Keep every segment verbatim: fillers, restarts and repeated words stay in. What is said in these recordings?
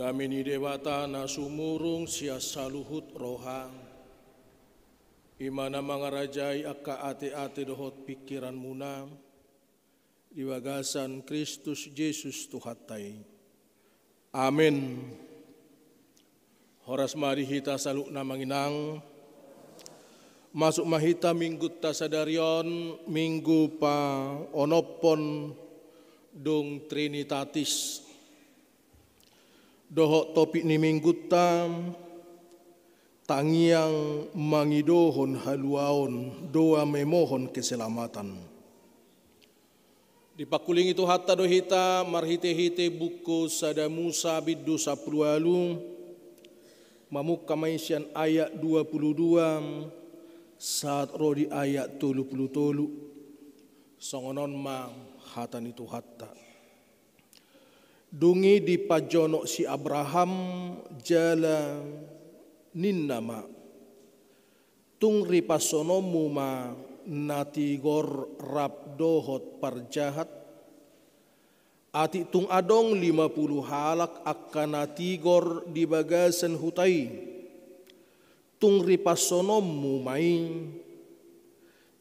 Dame ni Debata na sumurung sian saluhut roha, i ma na mangarajai angka ateate dohot pingkiranmuna di bagasan Kristus Jesus Tuhanta i. Amen. Horas ma di hita saluhutna, amang inang. Masuk ma hita minggunta sadari on, minggu paonomhon dung Trinitatis. Dohot topik ni minggunta, tangiang mangidohon haluaon, doa memohon keselamatan. Dipangkulingi Tuhanta do hita marhitehite buku Sada Musa bindu sampulu ualu, mamungka ma i sian ayat dua pulu dua sahat ro di ayat tolu pulu tolu. Songon on ma hata ni Tuhanta. Dung i dipajonok si Abraham jala ninna ma: Tung ripashononmu ma na tigor rap dohot parjahat? Atik tung adong lima pulu halak angka na tigor di bagasan huta i, tung ripashononmu ma i?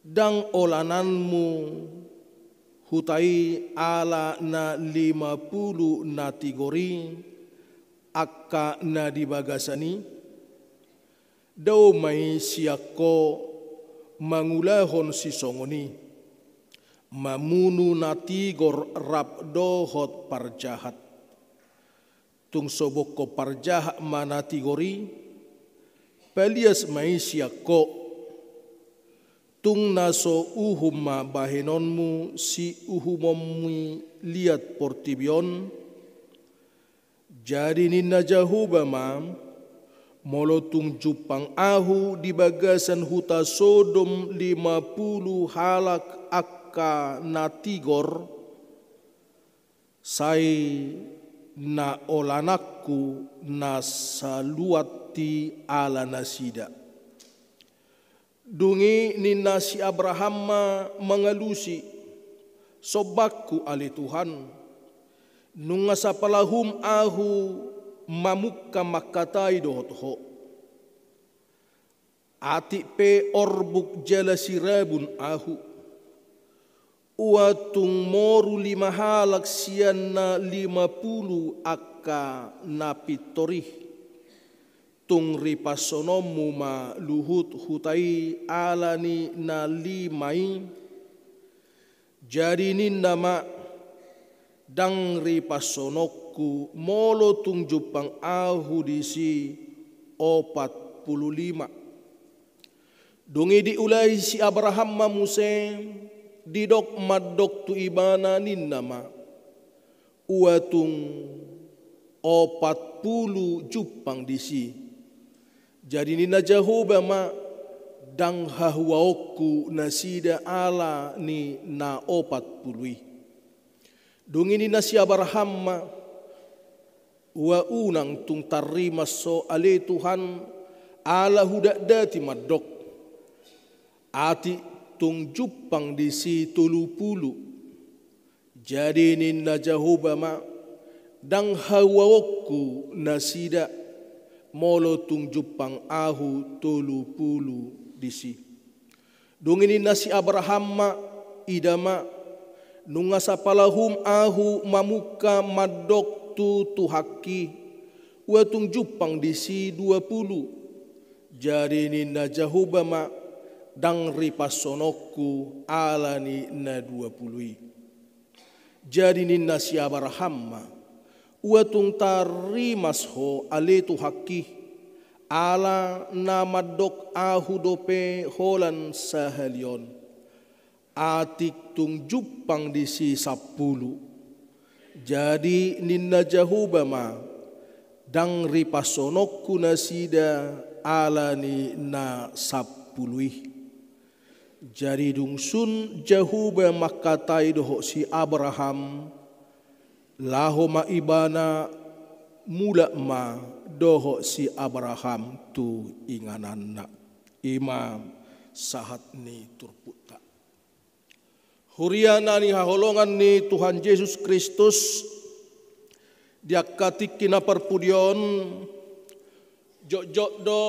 Ndang olananmu huta i ala na lima pulu na tigor i, angka na di bagasan i? Dao ma i sian ho mangulahon sisongon i, mamunu na tigor rap dohot parjahat. Tung so bongkon parjahat ma na tigor i, palias ma i sian ho. Tung na so uhum ma bahenonmu siuhumonmi liat portibi on. Jadi ninna Jahowa ma: Molo tung jumpang ahu di bagasan huta Sodom lima pulu halak angka na tigor, sai na olananku na saluat i ala nasida. Dung i ninna si Abraham ma mangalusi: Sombangku ale Tuhan, nunga sapalahum ahu mamungka mangkatai dohot ho. Atik pe orbuk jala sirabun ahu, ua tung moru lima halak sian na lima pulu angka na pintor i. Tung ripashononmu ma luhut huta i ala ni na lima i. Jadi ninna ma: Ndang ripashononku molo tung jumpang ahu disi opat pulu lima. Dung i diulahi si Abraham ma muse, didok mandok tu ibana ninna ma: Ua tung opat pulu jumpang disi. Jadi ninna Jahowa ma: Ndang hahuaonku nasida ala ni na opat pulu i. Dung i ninna si Abraham ma: Ua unang tung tarrimas ho ale Tuhan, ala hudakdati mandok. Atik tung jumpang disi tolu pulu. Jadi ninna Jahowa ma: Ndang hahuaonku nasida molo tung jumpang ahu tolu pulu disi. Dung i ninna si Abraham ma: Ida ma, nunga sapalahum ahu mamungka mandok tu Tuhangki, ua tung jumpang disi dua pulu. Jadi ninna Jahowa ma: Ndang ripashononku ala ni na dua pulu i. Jadi ninna si Abraham ma: Ua tung tarrimas ho ale Tuhangki, ala na mandok ahu dope holan sahali on. Atik tung jumpang disi sampulu. Jadi ninna Jahowa ma: Ndang ripashononku nasida ala ni na sampulu i. Jadi dung sun Jahowa mangkatai dohot si Abraham, laho ma ibana, mulak ma dohot si Abraham tu ingananna. I ma sahat ni turpukta. Huria na nihaholongan ni Tuhan Jesus Kristus, Di angka tingki na parpudi on, jotjot do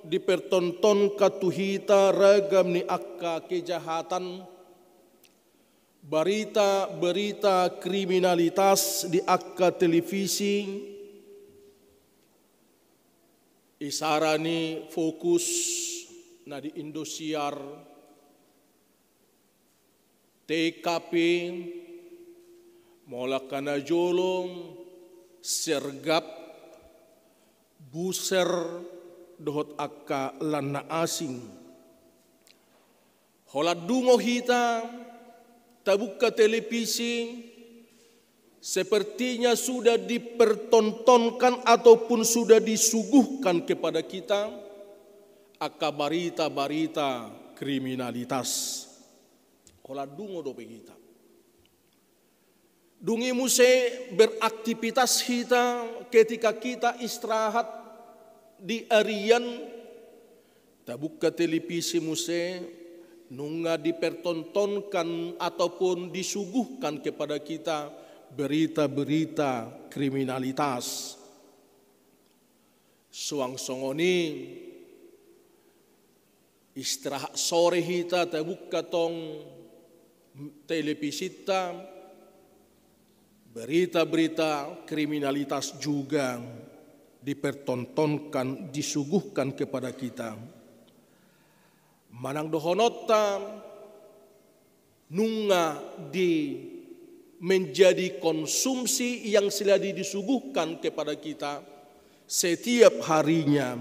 dipertontonkan tu hita ragam ni angka kejahatan, berita-berita kriminalitas di angka televisi, isara ni Fokus na di Indosiar, T K P, molo angka na jolo, Sergap, Buser, dohot angka lan na asing. Holan dungo hita tabuka televisi, sepertinya sudah dipertontonkan ataupun sudah disuguhkan kepada kita angka barita-barita kriminalitas. Holan dungo dope hita. Dung i muse beraktivitas hita, ketika kita istirahat di arian, tabuka televisi muse, nunga dipertontonkan ataupun disuguhkan kepada kita berita-berita kriminalitas. Suang songon i, istirahat sore hita tabuka tong televisinta, berita-berita kriminalitas juga dipertontonkan, disuguhkan kepada kita. Manang dohononta, nunga di menjadi konsumsi yang selalu disuguhkan kepada kita setiap harinya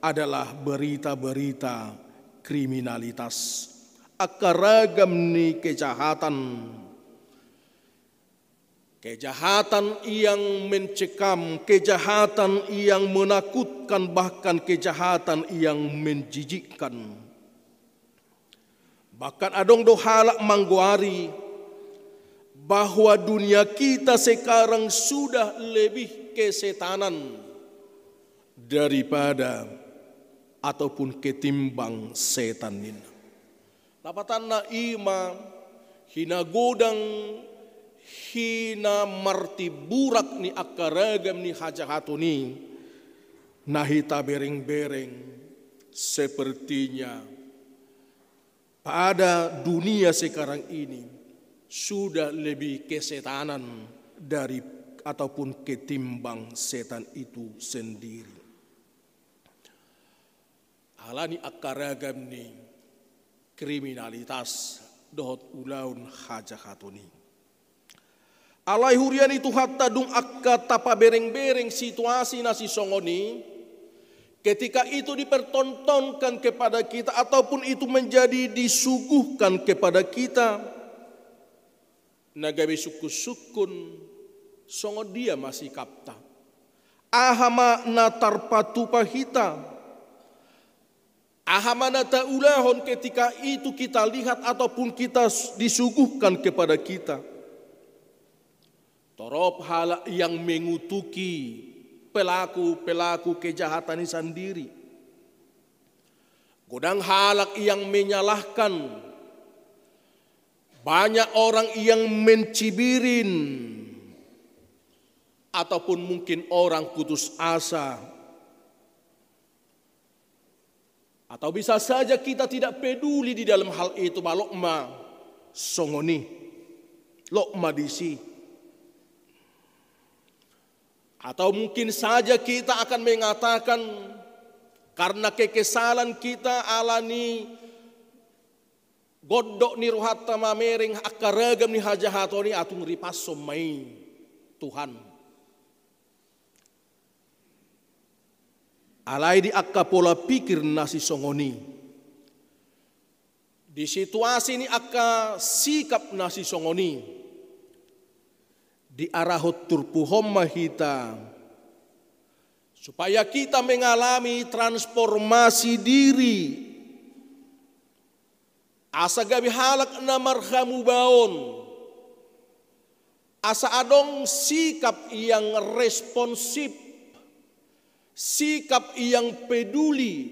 adalah berita-berita kriminalitas, angka ragam ni kejahatan. Kejahatan yang mencekam, kejahatan yang menakutkan, bahkan kejahatan yang menjijikkan. Bahkan adong do halak manggoari bahwa dunia kita sekarang sudah lebih kesetanan daripada ataupun ketimbang setan ninna. Lapatanna i ma hinagodang, hinamartiburak ni angka ragam ni hajahaton i, na hita bereng-bereng, sepertinya pada dunia sekarang ini sudah lebih kesetanan dari ataupun ketimbang setan itu sendiri. Alani angka ragam ni kriminalitas dohot ulaon hajahaton i. Alai huria ni Tuhanta, dung angka tapabereng-bereng situasi na sisongon i, ketika itu dipertontonkan kepada kita ataupun itu menjadi disuguhkan kepada kita, na gabe sungkun-sungkun, songon dia ma sikapta? Aha ma na tarpatupa hita? Aha ma na taulahon ketika itu kita lihat ataupun kita s-, disuguhkan kepada kita? Torop halak yang mengutuki pelaku-pelaku kejahatan i sandiri. Godang halak yang menyalahkan. Banyak orang yang mencibirin, ataupun mungkin orang putus asa. Atau bisa saja kita tidak peduli di dalam hal itu, ba lok ma songon i, lok ma disi. Atau mungkin saja kita akan mengatakan, karena kekesalan kita alani gondok ni rohanta mamereng angka ragam ni hajahaton i, atung ripashon ma i Tuhan. Alai di angka pola pikir na sisongon i, di situasi ni angka sikap na sisongon i, diarahon turpuhon ma hita supaya kita mengalami transformasi diri. Asa gabe halak na marhamubaon. Asa adong sikap yang responsif, sikap yang peduli,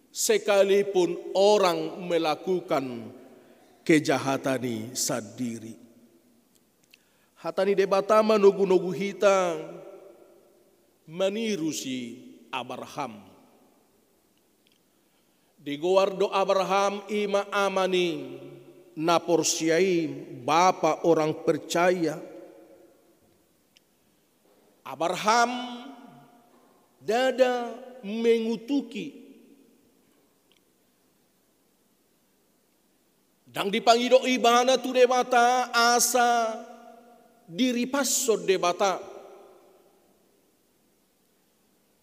sekalipun orang melakukan kejahatan i sandiri. Hata ni Debata manogu-nogu hita maniru si Abraham. Digoar do Abraham i ma ama ni na porsea i, bapa orang percaya. Abraham ndada mengutuki. Ndang dipangido ibana tu Debata asa diripashon Debata,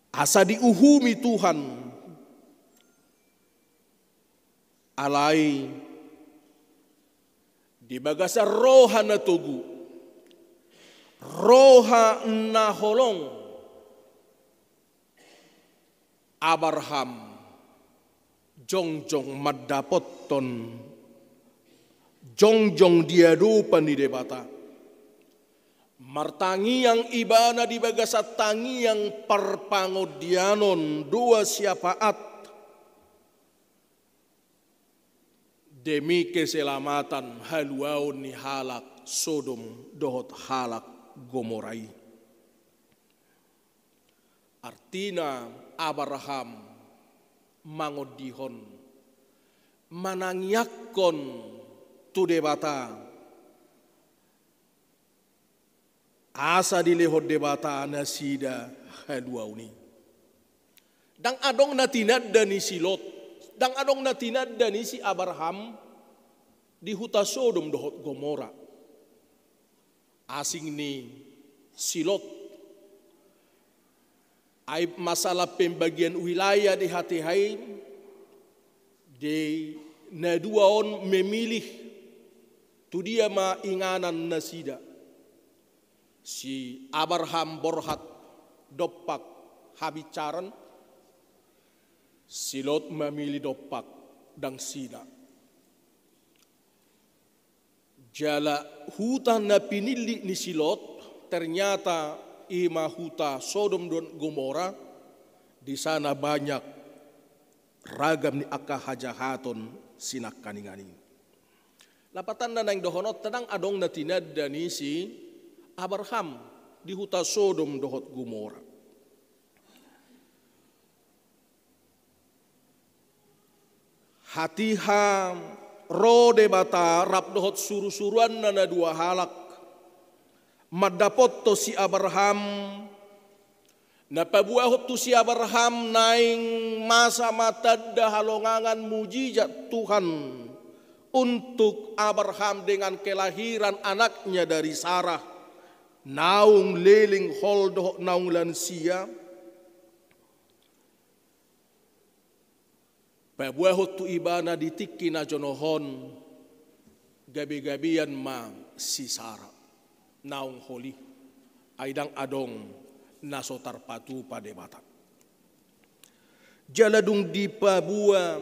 asa diuhumi Tuhan. Alai di bagasan roha na togu, roha na holong, Abraham jongjong mandapothon, jongjong di adopan ni Debata. Martangiang ibana di bagasan tangiang parpangondianon, doa syafaat, demi keselamatan haluaon ni halak Sodom dohot halak Gomora i. Artina Abraham mangondihon, manangiangkon tu Debata, asa dilehon Debata nasida haluaon i. Ndang adong na tinanda ni si Lot, ndang adong na tinanda ni si Abraham di huta Sodom dohot Gomora. Asing ni si Lot. Ai masalah pembagian wilayah di hatiha i, di na dua on memilih tu dia ma inganan nasida. Si Abraham borhat dompak habinsaran, si Lot mamilih dompak dangsina. Jala huta na pinillit ni si Lot, ternyata i ma huta Sodom dohot Gomora, di sana banyak ragam ni angka hajahaton sinangkaningan i. Lapatanna naeng dohononta, ndang adong na tinanda ni si Abraham di huta Sodom dohot Gomora. Hatiha ro Debata rap dohot surusuruanna na dua halak mandapothon si Abraham, na paboahon tu si Abraham naeng masa ma tanda halongangan mujizat Tuhan untuk Abraham dengan kelahiran anaknya dari Sarah, naung leleng hol dohot naung lansia. Paboahon tu ibana di tingki na jonou on, gabegabean ma si Sara naung holi, ai ndang adong na so tarpatupa Debata. Jala dung dipaboa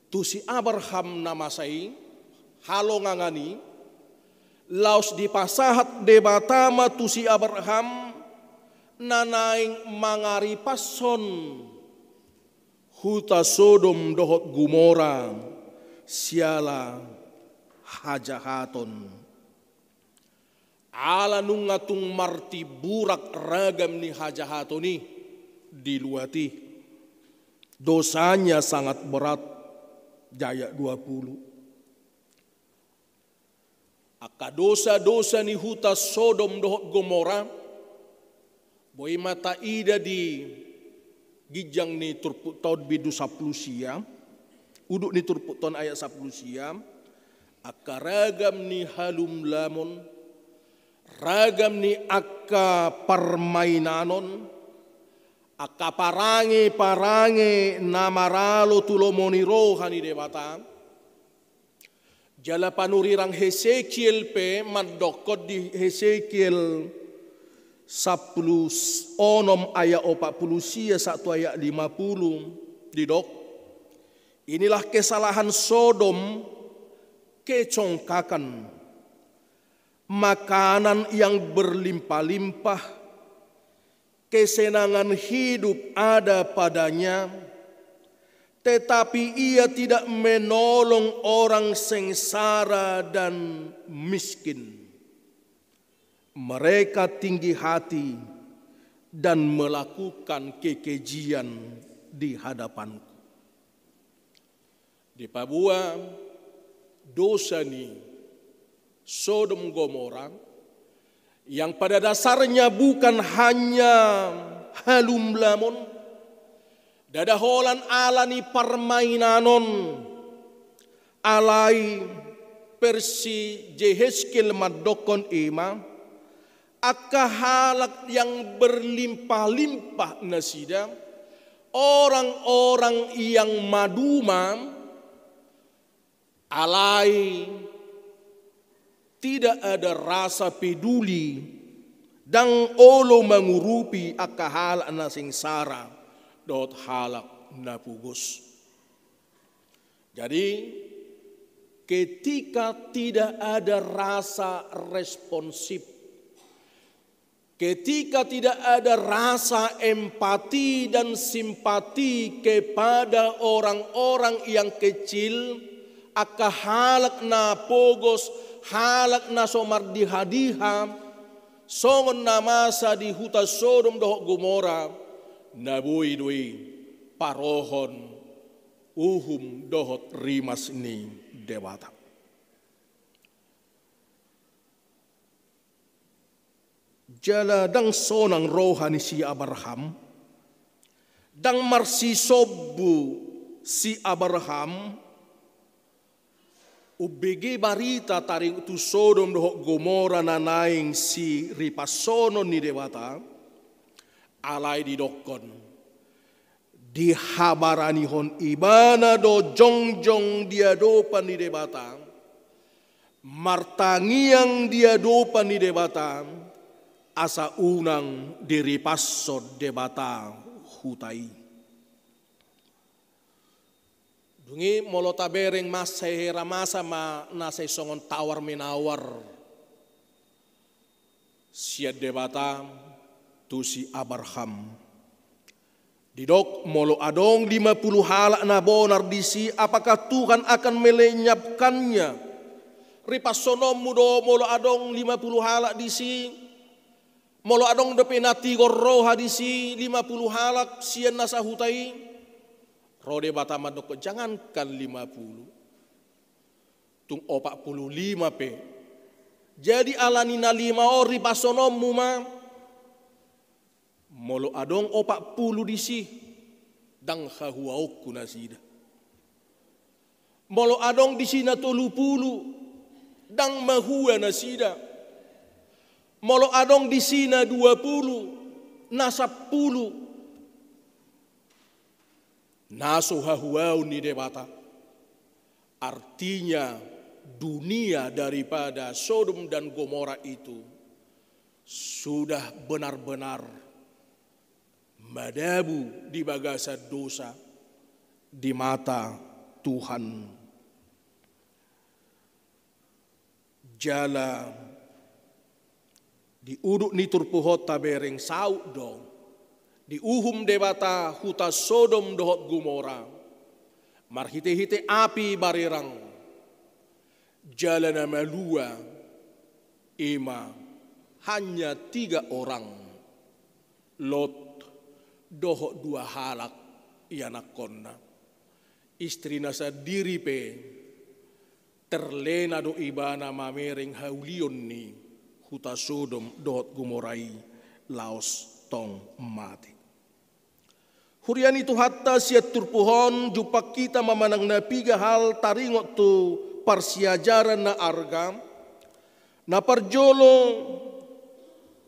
tu si Abraham na masa i halongangan i, laos dipasahat Debata ma tu si Abraham na naeng mangaripashon huta Sodom dohot Gomora siala hajahaton. Ala nunga tung martimburak ragam ni hajahaton i di luat i. Dosanya sangat berat, di ayat dua puluh. Angka dosa-dosa ni huta Sodom dohot Gomora, boi ma taida di ginjang ni turpukta on bindu sampulu sia, udut ni turpukta on ayat sampulu sia, angka ragam ni halumlamon, ragam ni angka parmainanon, angka parange-parange na maralo tu lomo ni roha ni Debata. Jala panurirang Hesekiel pe mandokkon di Hesekiel sampulu onom ayat opat puluh sia sahat tu ayat lima puluh, didok: Inilah kesalahan Sodom, kecongkakan, makanan yang berlimpah-limpah, kesenangan hidup ada padanya, tetapi ia tidak menolong orang sengsara dan miskin. Mereka tinggi hati dan melakukan kekejian di hadapanku. Dipaboa dosa ni Sodom Gomora, yang pada dasarnya bukan hanya halumlamon, ndada holan ala ni parmainanon, alai versi Jehezkiel mandokkon i ma, angka halak yang berlimpah-limpah nasida, orang-orang yang maduma, alai tidak ada rasa peduli, ndang olo mangurupi angka halak na sengsara dohot halak na pogos. Jadi, ketika tidak ada rasa responsif, ketika tidak ada rasa empati dan simpati kepada orang-orang yang kecil, angka halak na pogos, halak na so mardiha-diha, songon na masa di huta Sodom dohot Gomora, na boi do i parohon uhum dohot rimas ni Debata. Jala ndang sonang roha ni si Abraham, ndang marsisombu si Abraham, umbege barita taringot tu Sodom dohot Gomora na naeng siripasonon ni Debata, alai didokkon, dihabaranihon ibana do jongjong di adopan ni Debata, martangiang di adopan ni Debata, asa unang diripashon Debata huta i. Dung i molo tabereng masa hera masa ma na sai songon tawar menawar sian Debata tu si Abraham. Didok molo adong lima puluh halak na bonar disi, apakah Tuhan akan melenyapkannya? Ripashononmu do molo adong lima puluh halak disi? Molo adong dope na tigor roha disi lima puluh halak sian na sahuta i? Ro Debata mandokkon, jangankan lima puluh, tung opat puluh lima pe. Jadi ala ni na lima on ripashononmu ma. Molo adong opat puluh disi, ndang hahuaonku nasida. Molo adong disi na tolu puluh, ndang mahua nasida. Molo adong disi na dua puluh, na sampulu, na so hahuaon ni Debata. Artinya, dunia daripada Sodom dan Gomora itu sudah benar-benar madabu di bagasan dosa di mata Tuhan. Jala di udut ni turpuk on tabereng saut do diuhum Debata huta Sodom dohot Gomora marhite-hite api barerang. Jala na malua i ma hanya tiga orang, Lot dohot dua halak ianakkonna. Istrina sandiri pe terlena do ibana mamereng haulion ni huta Sodom dohot Gomora i, laos tong mate. Huria ni Tuhanta, sian turpuk on jumpang hita ma manang na piga hal taringot tu parsiajaran na arga. Na parjolo,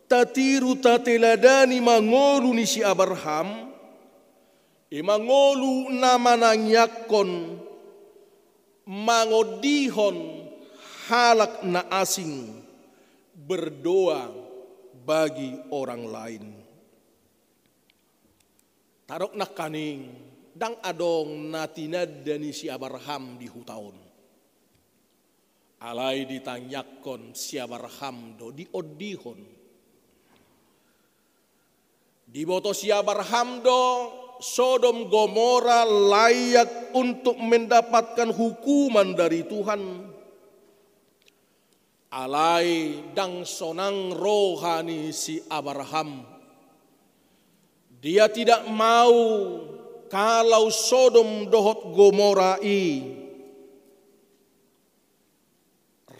tatiru tateladani ma ngolu ni si Abraham, i ma ngolu na manangiangkon, mangondihon halak na asing, berdoa bagi orang lain. Tadok nangkaning, ndang adong na tinanda ni si Abraham di huta on. Alai ditangiangkon si Abraham do, diondihon. Diboto si Abraham do Sodom Gomora layak untuk mendapatkan hukuman dari Tuhan. Alai ndang sonang roha ni si Abraham. Dia tidak mau kalau Sodom dohot Gomora i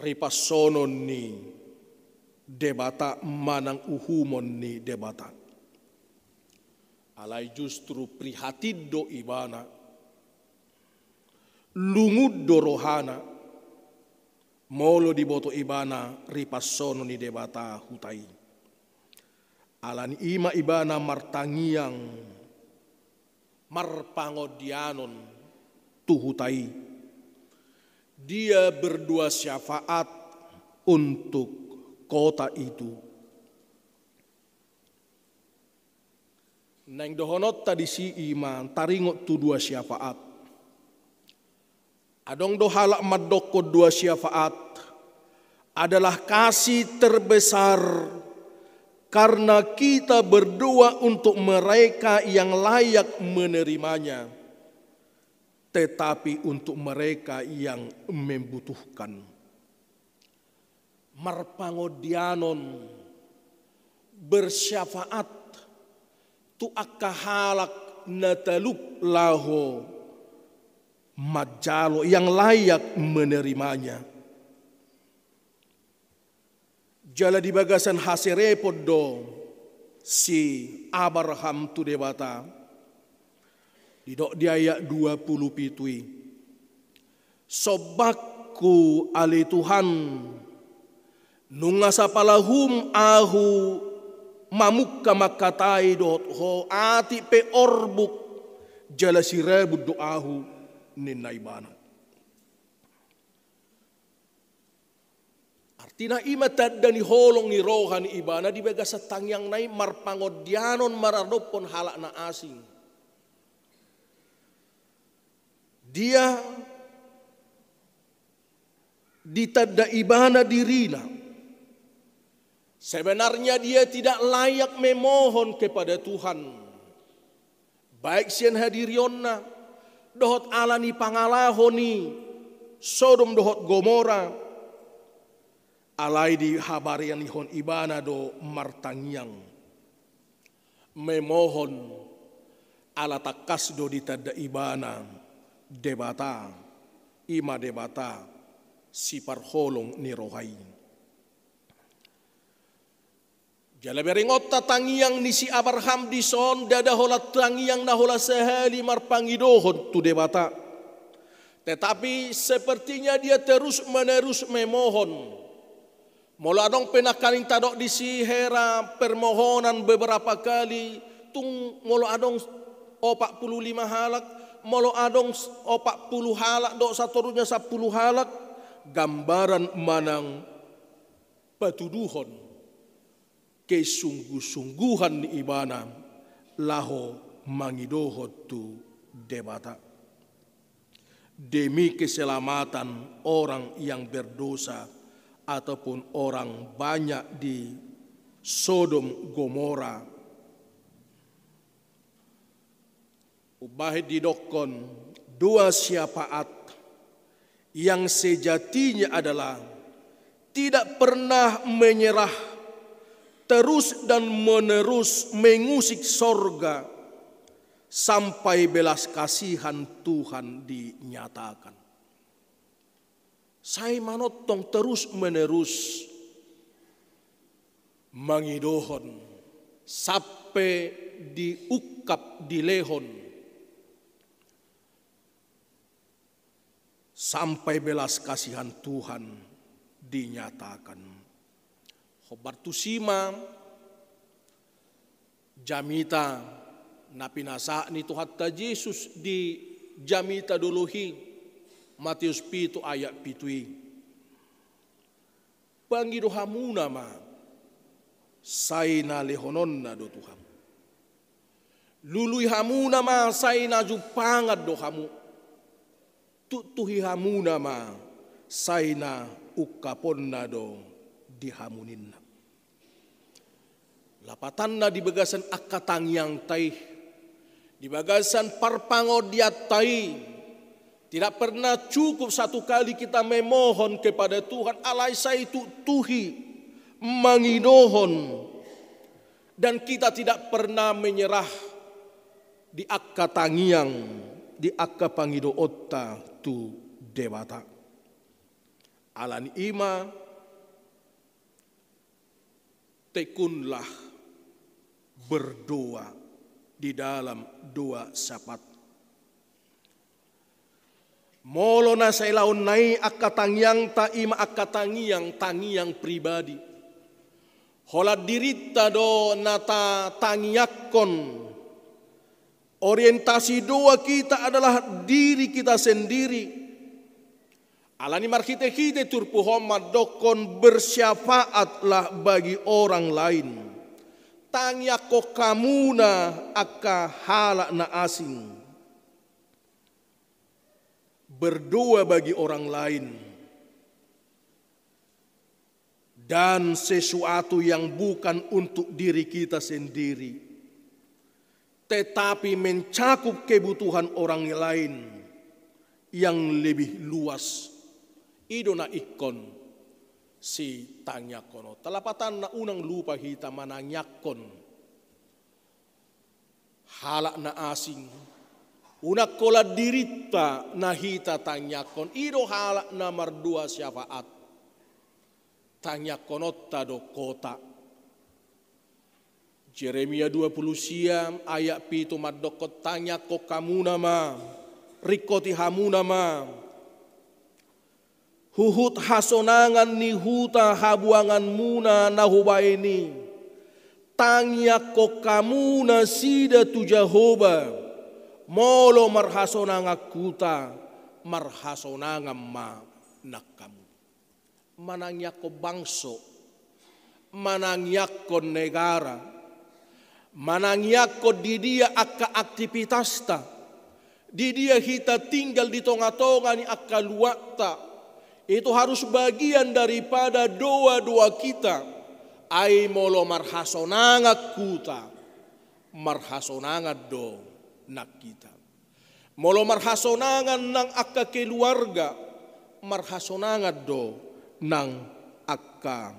ripasonon ni Debata manang uhumon ni Debata. Alai justru prihatin do ibana, lungun do rohana, molo diboto ibana ripasonon ni Debata huta i. Alani i ma ibana martangiang, marpangondianon tu huta i. Dia berdua syafaat untuk kota itu. Naeng dohononta disi i ma taringot tu dua syafaat. Adong do halak mandokkon dua syafaat adalah kasih terbesar karena kita berdoa untuk mereka yang layak menerimanya, tetapi untuk mereka yang membutuhkan. Marpangondianon, bersyafaat tu angka halak na talup laho manjalo, yang layak menerimanya. Jala di bagasan haserepon do si Abraham tu Debata. Didok di ayat dua pulu pitu i, sombangku ale Tuhan, nunga sapalahum ahu mamungka mangkatai dohot Ho, atik pe orbuk jala sirabun do ahu, ninna ibana. Artina i ma tanda ni holong ni roha ni ibana di bagasan tangiangna i, marpangondianon maradophon halak na asing. Dia ditanda ibana dirina. Sebenarnya dia tidak layak memohon kepada Tuhan. Baik sian hadirionna, dohot ala ni pangalaho ni Sodom dohot Gomora, alai dihabarihon ibana do martangiang. Memohon, ala tangkas do ditanda ibana Debata, i ma Debata siparholong ni roha i. Jala berengonta tangiang ni si Abraham dison, ndada holan tangiang na holan sahali marpangidohon tu Debata. Tetapi sepertinya dia terus menerus memohon. Molo adong pe nangkaning tadok disi hera permohonan beberapa kali, tung molo adong opat pulu lima halak, molo adong opat pulu halak, dohot satorusna sampulu halak, gambaran manang patuduhon kesungguh-sungguhan ni ibana laho mangidohon tu Debata demi keselamatan orang yang berdosa ataupun orang banyak di Sodom Gomora. Umbahen didokkon, dua syafaat yang sejatinya adalah tidak pernah menyerah, terus dan menerus mengusik sorga sampai belas kasihan Tuhan dinyatakan. Sai manongtong terus menerus mangidohon sampe diungkap, dilehon sampai belas kasihan Tuhan dinyatakan. Hombar tusi ma jamita na pinasahat ni Tuhanta Jesus di jamita dolok i, Mateus pitu ayat pitu i. Pangido hamuna ma, sai na lehononna do tu hamu. Lului hamuna ma, sai na jumpangan do hamu. Tuktuhi hamuna ma, sai na ungkaponna do di hamu, ninna. Lapatanna di bagasan angka tangiangta i, Di bagasan parpangodianta i, tidak pernah cukup satu kali kita memohon kepada Tuhan, alai sai tuhi mangidohon, dan kita tidak pernah menyerah di angka tangiang, di angka pangidoonta tu Debata. Alani i ma, tekunlah berdoa di dalam doa syafaat. Molo na sailaonna i angka tangiangta, i ma angka tangiang, tangiang pribadi. Holan dirinta do na tatangiangkon. Orientasi doa kita adalah diri kita sendiri. Alani marhitehite turpuk on mandokkon, bersyafaatlah bagi orang lain. Tangiangkon hamuna angka halak na asing. Berdoa bagi orang lain. Dan sesuatu yang bukan untuk diri kita sendiri, tetapi mencakup kebutuhan orang lain yang lebih luas. I do na ingkon sitangiangkononta. Lapatanna, unang lupa hita manangiangkon halak na asing. Unang holan dirinta na hita tangiangkon, i do halak na mardoa syafaat. Tangiangkononta do hota. Jeremia dua puluh sia ayat pitu mandokkon, tangiangkon hamuna ma, ringkoti hamuna ma. Huhut hasonangan ni huta habuanganmuna na hubaen i. Tangiangkon hamu nasida tu Jahowa, molo marhasonangan huta, marhasonangan ma nang hamu. Manangiangkon bangso, manangiangkon negara, manangiangkon di dia angka aktipitasta, di dia hita tinggal di tonga-tonga ni angka luatta, itu harus bagian daripada doa-doa kita. Ai molo marhasonangan huta, marhasonangan do nang hita. Molo marhasonangan nang angka keluarga, marhasonangan do nang angka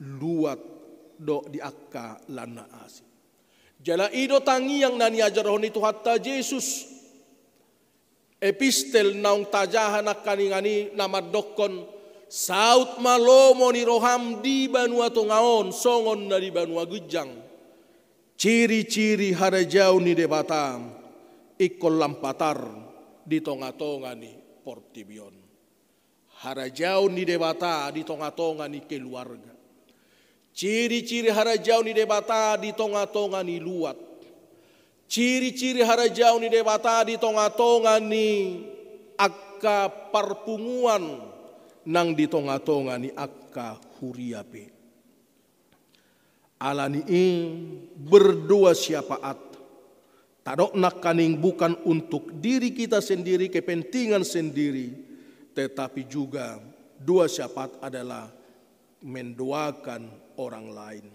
luat dohot di angka halak na asing. Jala i do tangiang na niajarhon ni Tuhanta Jesus. Epistel naung tajaha nangkiningan i na mandokkon, saut ma lomo ni roham di banua tonga on songon na di banua ginjang. Ciri-ciri harajaon ni Debata ingkon lam patar di tonga-tonga ni portibi on. Harajaon ni Debata di tonga-tonga ni keluarga. Ciri-ciri harajaon ni Debata di tonga-tonga ni luat. Ciri-ciri harajaon ni Debata di tonga-tonga ni angka parpunguan nang di tonga-tonga ni angka huria pe. Alani i, berdoa syafaat. Tadok nangkining bukan untuk diri kita sendiri, kepentingan sendiri, tetapi juga doa syafaat adalah mendoakan orang lain.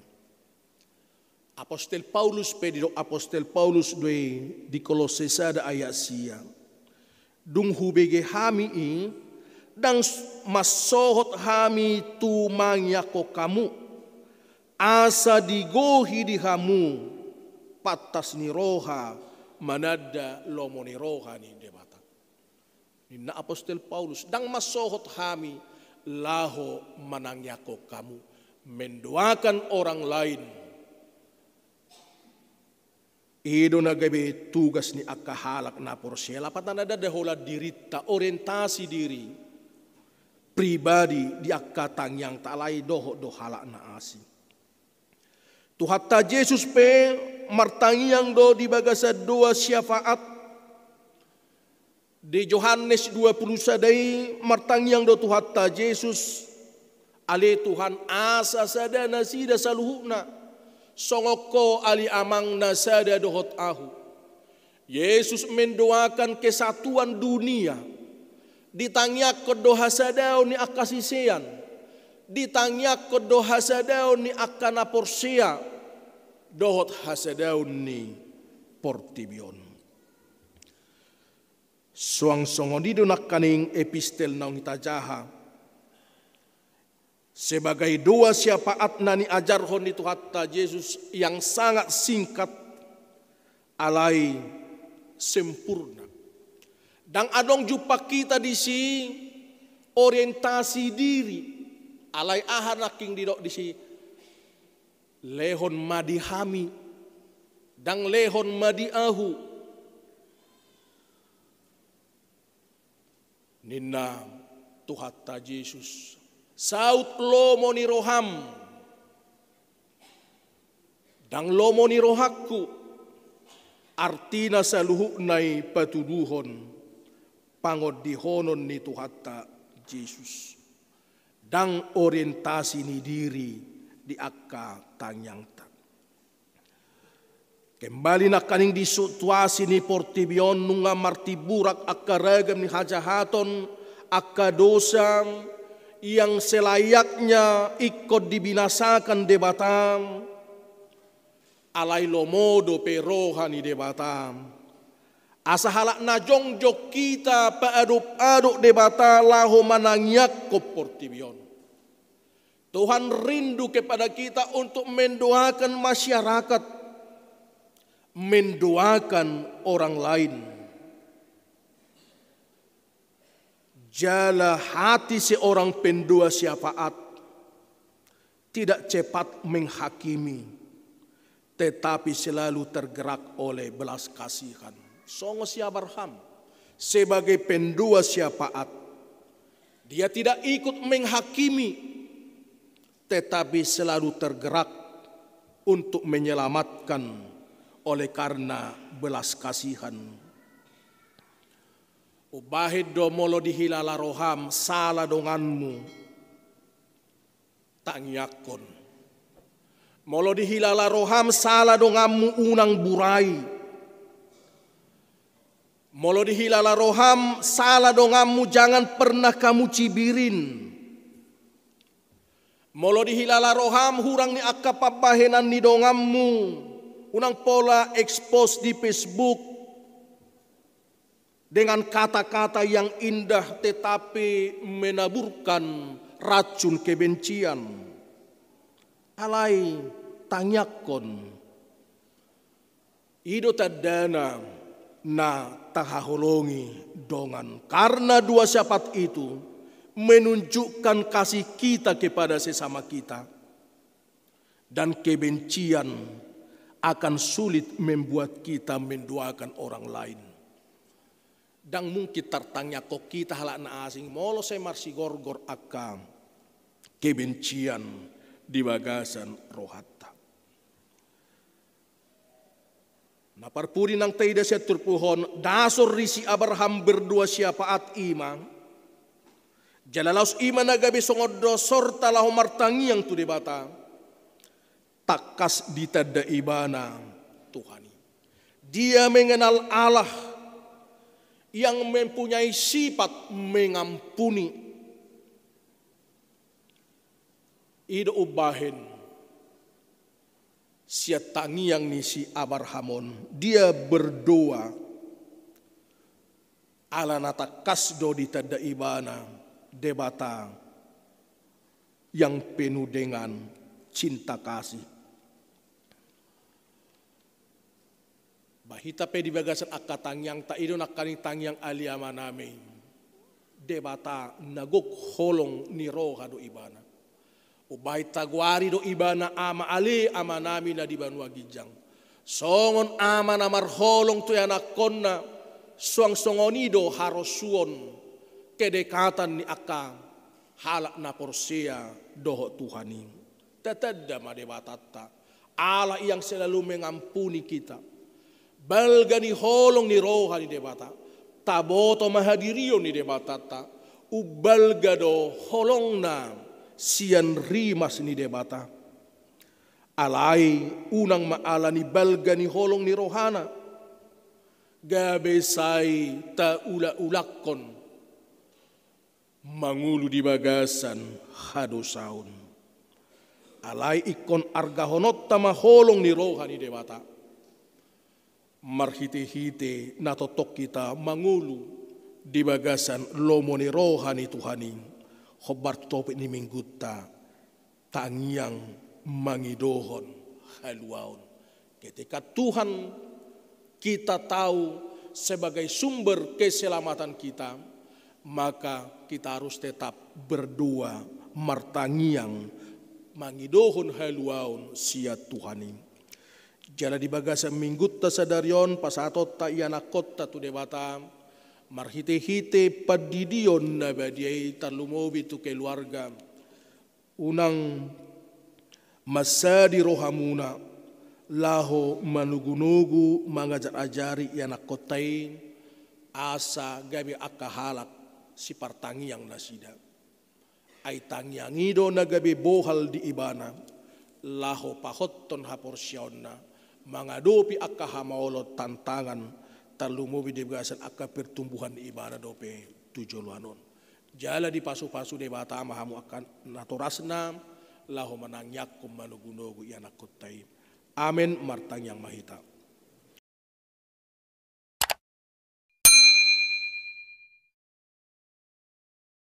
Apostel Paulus pe, didok Apostel Paulus do i di Kolosse sada ayat sia. Dung hubege hami i, ndang s-, mansohot hami tu mangiangkon hamu, asa digohi di hamu pantas ni roha mananda lomo ni roha ni Debata. Ninna Apostel Paulus, ndang mansohot hami laho manangiangkon hamu, mendoakan orang lain. I do na gabe tugas ni angka halak na porsea, lapatanna ndada holan dirinta, orientasi diri pribadi di angka tangiangta, alai dohot do halak na asing. Tuhanta Jesus pe martangiang do di bagasan doa syafaat. Di Johannes dua puluh sada i martangiang do Tuhanta Jesus, ale Tuhan, asa sada nasida saluhutna, songon Ho ale Amang na sada dohot Ahu. Yesus mendoakan kesatuan dunia, ditangiangkon do hasadaon ni angka sisean, ditangiangkon do hasadaon ni angka na porsea, dohot hasadaon ni portibi on. Suang songon i do nangkaning epistel naung hita jaha. Sebagai doa syafaat na niajarhon ni Tuhanta Jesus yang sangat singkat, alai sempurna. Ndang adong jumpang hita disi orientasi diri, alai aha nangkin didok disi? Lehon ma di hami, ndang lehon ma di ahu. Ninna Tuhanta Jesus, saut lomo ni roham, ndang lomo ni rohangku. Artina saluhutna i patuduhon pangondihonon ni Tuhanta Jesus, ndang orientasi ni diri di angka tangiangta. Kembali nangkaning di situasi ni portibi on nunga martimburak angka ragam ni hajahaton, angka dosa yang selayaknya ingkon dibinasakan Debata, alai lomo dope roha ni Debata. Asa halak na jongjong hita paadop-adop Debata laho manangiangkon portibi on. Tuhan rindu kepada kita untuk mendoakan masyarakat, mendoakan orang lain. Jala hati seorang pendoa syafaat tidak cepat menghakimi, tetapi selalu tergerak oleh belas kasihan. Songon si Abraham sebagai pendoa syafaat, dia tidak ikut menghakimi, tetapi selalu tergerak untuk menyelamatkan oleh karena belas kasihan. Umbahen do molo dihilala roham sala donganmu, tangiangkon. Molo dihilala roham sala donganmu, unang burai. Molo dihilala roham sala donganmu, jangan pernah kamu cibirin. Molo dihilala roham hurang ni angka pambahenan ni donganmu, unang pola expose di Facebook dengan kata-kata yang indah tetapi menaburkan racun kebencian. Alai tangiangkon. I do tandana na tahaholongi dongan. Karena doa syafaat itu menunjukkan kasih kita kepada sesama kita. Dan kebencian akan sulit membuat kita mendoakan orang lain. Ndang mungkin tartangiangkon hita halak na asing molo sai marsigorgor angka kebencian di bagasan rohanta. Na parpudi nang taida sian turpuk on, dasor ni si Abraham berdoa syafaat i ma. Jala laos i ma na gabe songon dasorta laho martangiang tu Debata. Tangkas ditanda ibana Tuhan i. Dia mengenal Allah yang mempunyai sifat mengampuni. I do umbahen sian tangiang ni si Abraham on, dia berdoa ala na tangkas do ditanda ibana Debata yang penuh dengan cinta kasih. Ba hita pe di bagasan angka tangiangta, i do nangkaning tangiang ale amanami. Debata na gok holong ni roha do ibana. Umbahen tagoari do ibana Ama ale amanami na di banua ginjang. Songon ama na marholong tu ianakhonna, suang songon i do harosuon kedekatan ni angka halak na porsea dohot Tuhan i. Tatanda ma Debatanta, Allah yang selalu mengampuni kita. Balga ni holong ni roha ni Debata, taboto ma hadirion ni Debatanta, umbalga do holongna sian rimas ni Debata. Alai unang ma ala ni balga ni holong ni rohana gabe sai taulak-ulakkon mangolu di bagasan hadosaon. Alai ingkon argahononta ma holong ni roha ni Debata marhite-hite na tongtong hita mangolu Di bagasan lomo ni roha ni Tuhan i, hombar tu topik ni minggunta, tangiang mangidohon haluaon. Ketika Tuhan kita tahu sebagai sumber keselamatan kita, maka kita harus tetap berdoa, martangiang, mangidohon haluaon sian Tuhan i. Jala di bagasan minggunta sadari on, pasahatonta ianakkonta tu Debata, marhitehite pandidion na badia i, tarlumobi tu keluarga. Unang mansadi rohamuna laho manugunugu mangajarajari ianakkonta i, asa gabe angka halak sipartangiang nasida. Ai tangiang i do na gabe bohal di ibana, laho pahothon haporseaonna mangadopi angka hamaolon, tantangan, tarlumobi di bagasan angka pertumbuhan ni ibana dope tu joloan on. Jala dipasupasu Debata ma hamu angka natorasna, laho manangiangkon manugunugu ianakkonta i. Amen. Martangiang ma hita.